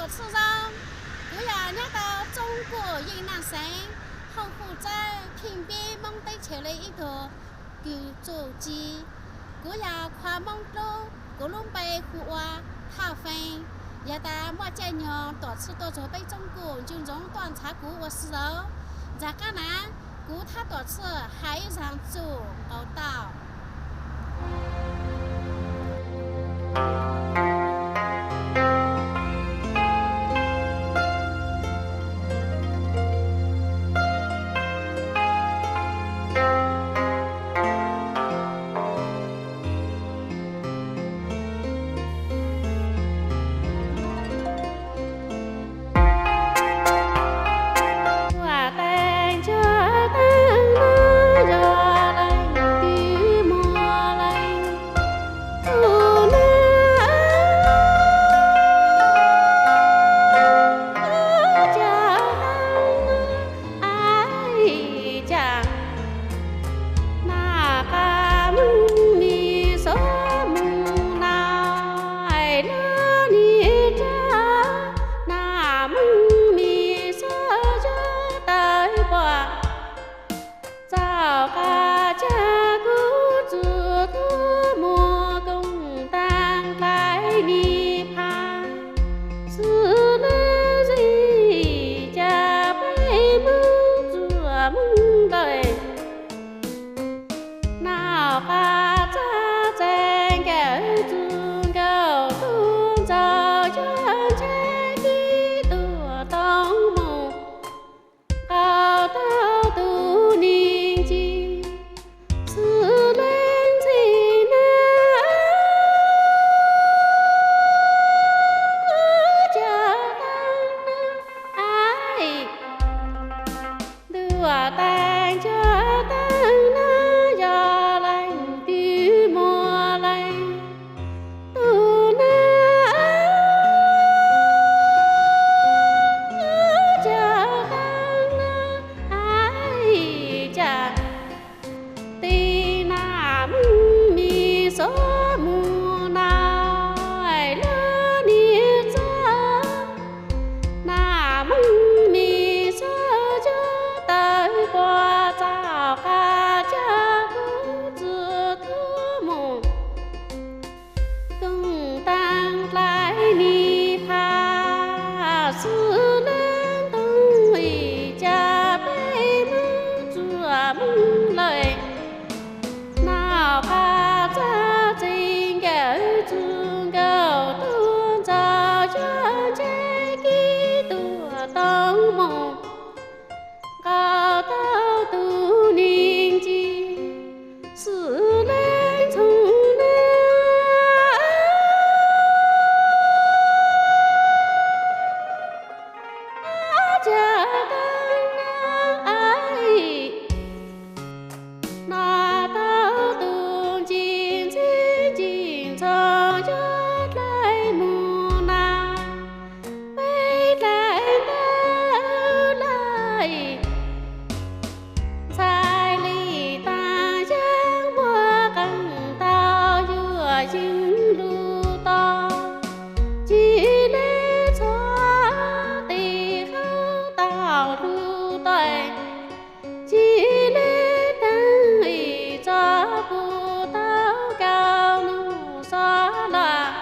Txhua zoo, kuv yog nyob tau Txooj Kuj Yeej Naj xeev, hooj hu txawb Pheej Pib, Moob teb chaws li ib tug kws txuj ci. Kuv yog Khua Moob Dlub, kuv lub npe hu ua Thaj Fee. Yog tas muaj caij nyoog tuam txhij tuaj txug peb Txooj Kuj, nco ntsoov tuaj ntxhov kuv ua si os. Ntxhais qab na, kuv thab tuam txhij hais ib zaag txuj nqaus tau. Tuaj teev cov teeb no yog leej twg muaj leej tub na, cov teeb no ai cas naj qab moog mis xub moog na, lub niag tsab naj moog mis xub yog tawv pua. Txoj qab tsag kuv txuj tub muag koom taag dlai nis phaj, xwb lub zim cas peb moog txuam moog dlawg. Noj qab txag txees nkawm txug nkaus tug ntxaug yog ntshe kib tuam toog moog, nqaus tau tug neeg ci xwb leej txiv na, cov teeb no ai. Tuaj teev cov teeb no yog leej twg muaj leej tub na, cov teeb no ai cas tib naj moog mis xub moog na, lub niag txag naj moog mis xub yog tawv pua. Txoj qab tsag kuv txuj tub moog koom taag dlai nis phaj, xwb lub ntuj i cas peb moog txuam moog dlawg. Noj qab txag txees nkawm txug nkaus tug ntxaug yog ntshe kib tuam toog moog, nqaus tau tug neeg ci xwb leej txhooj na, cov teeb no ai. Noj tau tug ntsis ntxhib ntsis ntxhov yog dlai moog na, peb dlai ntawd lawm. Ntxhais li taag yeeb muaj qeej tau yuav yeeb lug tog, ntsis le txhua tes haub tau lug tog, ntsis le taag tso puv tau kaus nug xov los,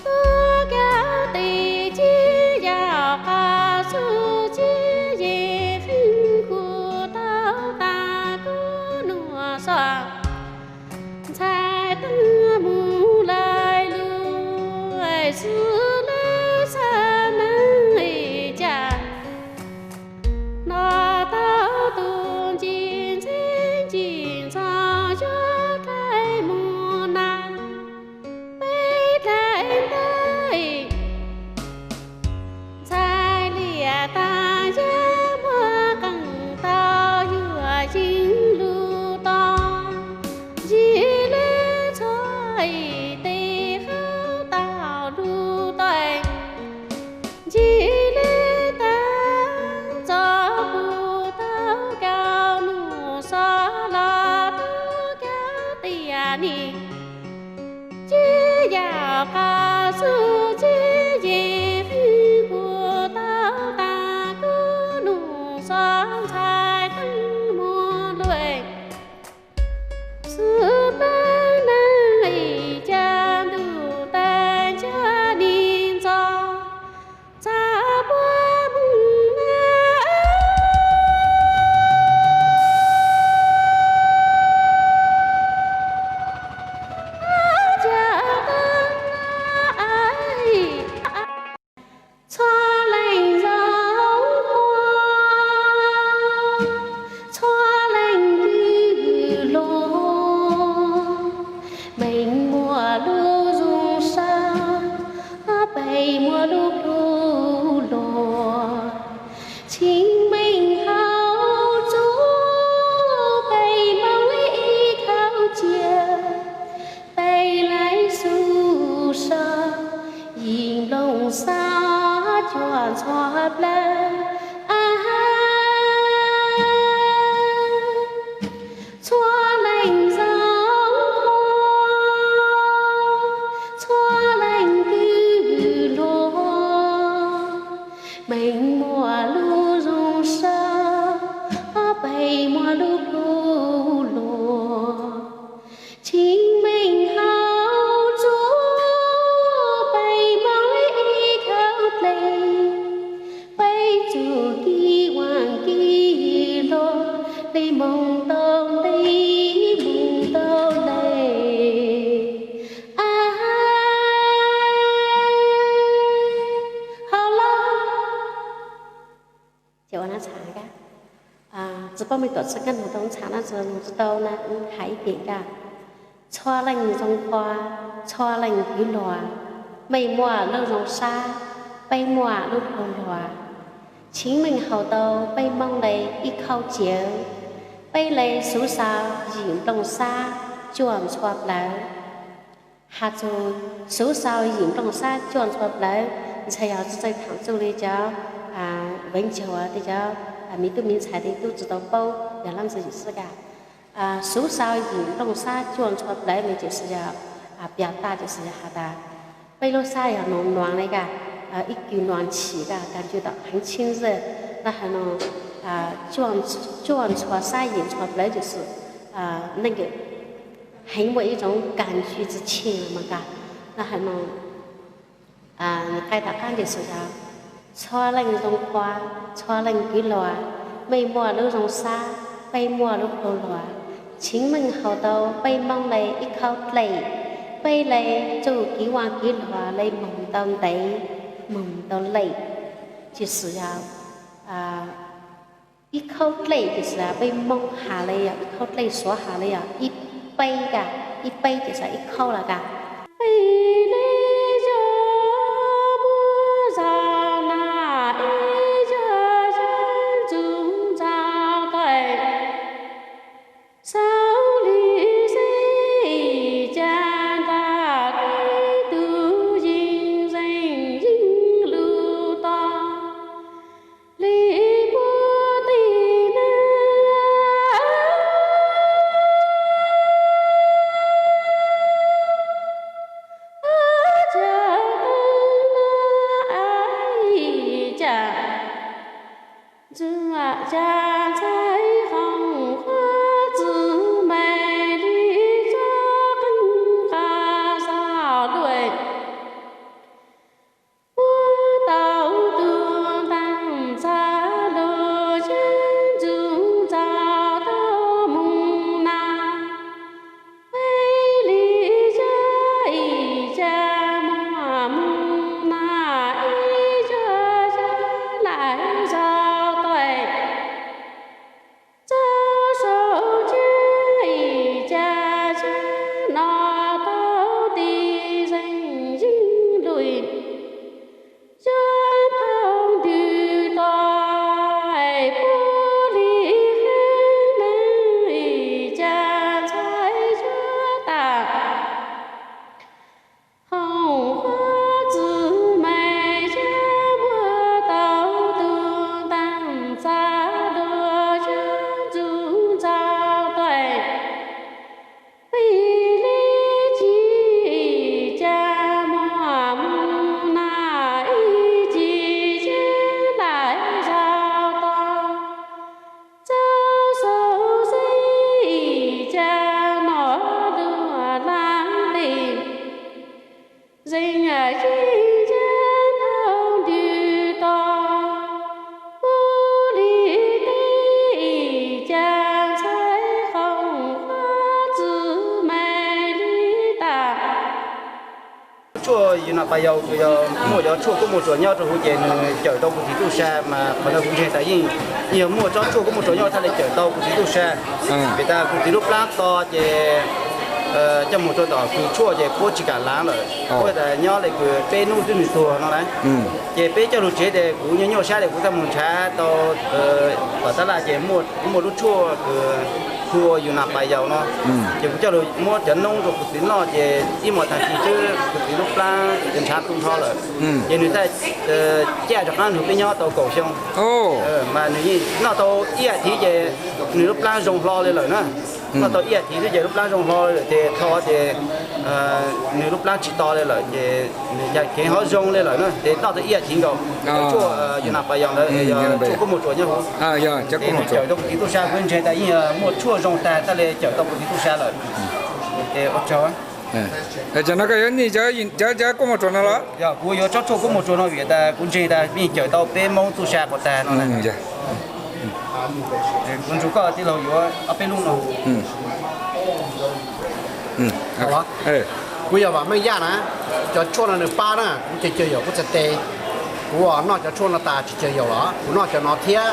tuab kaus tes tsis yog qhov xwb tsis yeej heev kuv tau taag kuv nug xov. Ntxhais taag moog lawm lug xwb lub xab neej cas noj tau tug ntsis ntxhib ntsis ntxhov yog dlai moog na, peb dlai ntawd. Ntxhais li taag yeeb muaj qeej tau yuav yeeb lug tog, ntsis le txhua tes haub tau lug tog, ntsis le taag tso puv tau kaus nug xov los tuab kaus tias nis, tsis yog qhov xwb tsis yeej tuaj ntxhua plawv, a ha, txhua leej zoo qhua, txhua leej kwv luag, meej muaj lub zoo sab, peb muaj lub pluj luag. Tseeb meej hauv txuj peb moog le ib khauv dlej, peb txuj kev ua kev luag le moog tau ntev, moog tau ntev. A ha, hauv lawm. Ces ua nab txhas, tsi paub mej tuam txhab kab noog tau ntxhab na, tsi noog tsi tau na, hais ib pliag kag. Txhua leej zoo qhua, txhua leej kwv luag, mej muaj lub zoo sab, peb muaj lub pluj luag. Tseeb meej hauv tau peb Moob le ib khauj ciav, peb le xuv xau yim nplooj xab cuaj ntxhua plawv. Has txug xuv xau yim nplooj xab cuaj ntxhua plawv, ntshai yog tsi txawj thaam txuj le cov veev caug, tej cov miv tub miv ntxhais tej tub tsi tau paub yog lab ntxwg yim xwb kag. Xuv xau yim nplooj xab cuaj ntxhua plawv ne ces xws yog, piam tag ces xws yog has tas peb lub xab yog nuav nuav le kag, ib kws nuav chim kag, kag ncu tom heev tshib zawj, na has nuav cuaj ntxhua xab yim ntxhua plawv ces xws neej heev muaj ib zoo kag ncu tsi tshee mas kag. Na has nuav nws qai tom qaab ces xws yog txhua leej zoo qhua, txhua leej kwv luag, mej muaj lub zoo sab, peb muaj lub pluj luag. Tseeb meej hauv tau peb Moob le ib khauj dlej, peb le txuj kev ua kev luag le moog tau ntev, moog tau lem. Ces xws yog ib khauj dlej ces xws peb Moob has le yog ib khauj dlej, Suav has le yog ib peb kag, ib peb ces xws ib khauj lawm kag. Peb le zog muab zog na, ib zog zog ntxug ntxaug taim, xaus le xeeb ca ntag, tib tug yeej zeej yeej lug tog le puag tim na. Ca qeej na, ca ntxhais hoom qhuav txwm mais li txog qeej nqas xaus luaj. Muab tau tug ntaag ntxhais lug yeej ntxug ntxaug tau moog na. Peb le zag ib zag muaj moog na, ib zag zag laim zag taim, txaus sau ca ib ca ca no tau tig zeej yeej lug. Zag phau ntws to puag li hab neeg ib ca ntxhais zag tas. Hoom qhuav txwm mais zag muab tau tug ntaag ntxhais lug zag ntxug ntxaug taim, peb le ci ca muaj moog na, ib ci ca laim zag to, txaus sau xeeb ib ca no lug laag le. Zeej yeej ca phau ntws to puag li teb ib ca ntxhais hoom qhuav txwm mais li tas. Tshuaj yus nam pas yaus yog muaj cov tshuaj kuab muaj tsuas nyob rau huv ces nws cawm tau kuv txiv tub sa mas qhov ntawd kuv ntseeg tas yeej, yeej yog muaj tsob tshuaj kuab muaj tsuas nyob thaj le cawm tau kuv txiv tub sa. Vim tas kuv txiv lub plab to ces coj mus rau tom kws tshuaj ces puab tsis kam laav lawm, puab tas nyob le kws peb nub twb nws tuag no na. Ces peb coj lug tsev ces kuv nyuaj nyuaj sab ces kuv txaj muag nrhav tau tom tab laj ces muaj lub tshuaj kws Hu ua yus nas pas yaus no, ces kuv coj lug muab cov noob rau kuv txiv noj ces ib hmos tag kis xwb kuv txiv lub plab ces ntshav tu nrho lawm. Ces nws thiaj caj rov qab nrug peb nyob tau kaum xyoo. Mas nws yeej noj tau ib as thiv ces nws lub plab zoo hlo li lawm na. Noj tau ib as thiv xwb ces lub plab zoo hlo li lawm ces thaum ces nws lub plab tsis to li lawm ces nws kev ho zoo li lawm na. Ces noj tau ib as thiv nkaus, tshuaj yus nas pas yaus ntawd, tshuaj kuab muag tsuas nyob huv. Ces nws cawm tau kuv txiv tub sab, kuv ntseeg tas yeej muaj tshuaj zoo tag thiaj li cawm tau kuv txiv tub sab lawm. Ces ua tsaug. Ces no koj yuav nij cov kuab muag tsuas no los? Yog kuv yuav tsob tshuaj kuab muag tsuas no vim tas kuv ntseeg tas yeej cawm tau peb Hmoob tub sab quas tag no na. Kuv nrug koj tij laug yuav ob peb lub no. Kuv yog Vam Meej Yaj na, cov tshuaj no nws pab na kuv cov caws yaum kuv txhais tes. Kuv noj cov tshuaj no tas tsis caws yaum los kuv noj cov no thiab.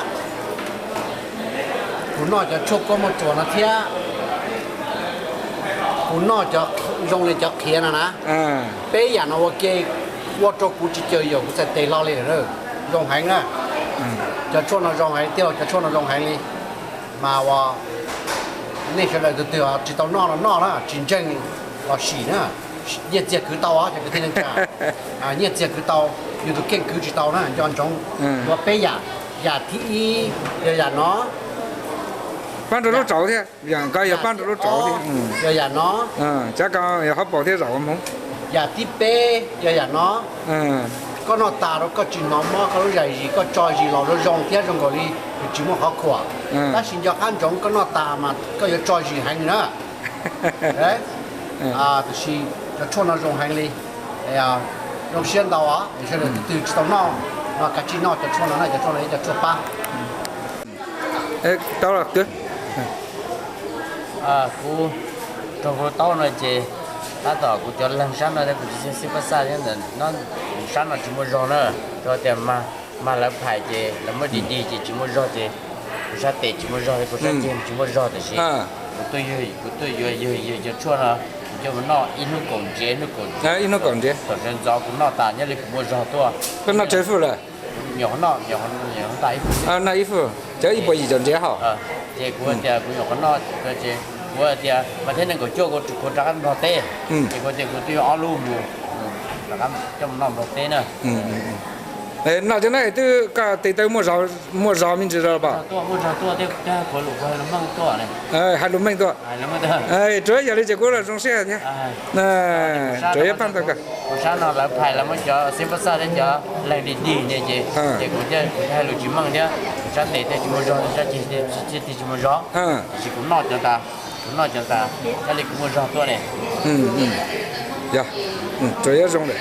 Kuv noj cov tshuaj kuab muag tsuas no thiab. Kuv noj cov zoo li cov qhiav no na. Peb yam no ua ke ua rau kuv tsis caws yaum kuv txhais tes hlo li lawm. Zoo heev na. Cov tshuaj no zoo heev, tij laug, cov tshuaj no zoo heev li. Mas ua nej sawv daws tus twg tsis tau noj los noj na, tsis ntseeg los sim na. Nyiaj txiag kwv tau os cov kwv tij neej tsa. Nyiaj txiag kwv tau, yus tus kheej kwv tsis tau na, nco ntsoov. Yuav peb yam, yam thib ib yog yam no. Pab nrog lub tsauv thiab, yam ko yog pab nrog lub tsauv thiab. Yog yam no. Cov ko yog hauv paus thiab zaum hmoov. Yam thib peb yog yam no. Koj noj tas rau koj tsis hnov mob, koj lub zais zis koj tso zis los zoo zoo thiab zoo nkaus li tsis muaj qhov khuam. Tab sis nco qab ntsoov koj noj tas mas koj yuav tso zis heev li na. Tiam sis cov tshuaj no zoo heev li. Zoo siab ntau os, sawv daws tus twg tsis tau noj no kav tsij noj cov tshuaj no na, cov tshuaj no yog cov tshuaj pab. Kuv raug kuv taub no ces tab tom kuv cov leeg sab no thiab kuv txiv xib pab xaj thiab ntawm no, sab no tsis muaj zog na. Rau tias mag lawv phais ces lawv muab dig dig ces tsis muaj zog ces kuv sab tes tsis muaj zog, kuv sab ceg tsis muaj zog tiam sis kuv tuaj yuav, kuv tuaj yuav yawg, yawg cov tshuaj no, kuv coj mus noj ib hnub kaum ntsiav, ib hnub kaum ntsiav, ib hnub kaum ntsiav tom sawv ntxov kuv noj tas nyob li kuv muaj zog tuaj. Koj noj tsawg fwj lawm? Nyuam qhuav noj, nyuam qhuav noj tas ib fwj. Noj ib fwj, cov ib puas yim caum ntsiav hauj. Ces kuv tias kuv nyuam qhuav noj, kuv tias mas thiab nees nkaum cuaj kuv rov qab nplog teb, ces kuv tias kuv twb yuav ob lub mus, rov qab coj mus noj nplog teb na. Noj cov no twb koj tes taw muaj zog me ntsis lawm pob? Tuaj, muaj zog tuaj, kuv hais lus meej tuaj. Tsuav yog li ces kuv los zoo siab thiab. Tsuav yuav pab ntau kawg. Kuv sab no lawv phais lawv muab cov xib pab xaj thiab cov leeg dig dig ne ces, ces kuv thiaj, kuv thiaj hais lus tsis meej thiab, kuv sab tes thiaj tsis muaj zog, sab ceg thiaj tsis muaj zog, tiam sis kuv noj cov tas, kuv noj cov tas thiaj li kuv muaj zog tuaj ne. Yog, tsuav yuav zoo lawm.